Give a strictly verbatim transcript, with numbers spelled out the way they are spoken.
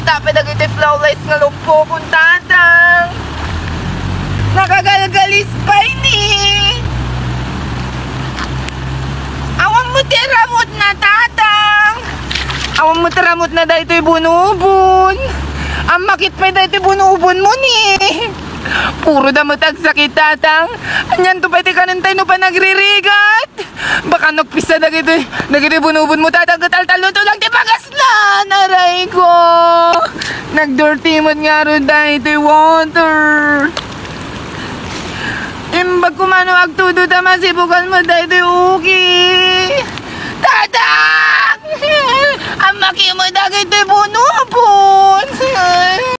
Tapay dagiti flawless nga lupokon, Tatang. Nakagalgalis pay ni. Awan mo ti ramutna, Tatang. Awan mo ti ramutna daytoy bunubon. Ammakit pay daytoy bunubon mo ni. Puro da met agsakit, Tatang. Anianto pay ti kanentay no panagririgat? Baka nagpisa dagiti, dagiti bunubon mo, Tatang, ket altalon to lang ti pagaslan. Aray ko. Nagdirty met ngarud daytoy water. Imbag ko man no agtudo ta masibukan mo daytoy uki. Tatang! Ammaki mo dagiti bunubon.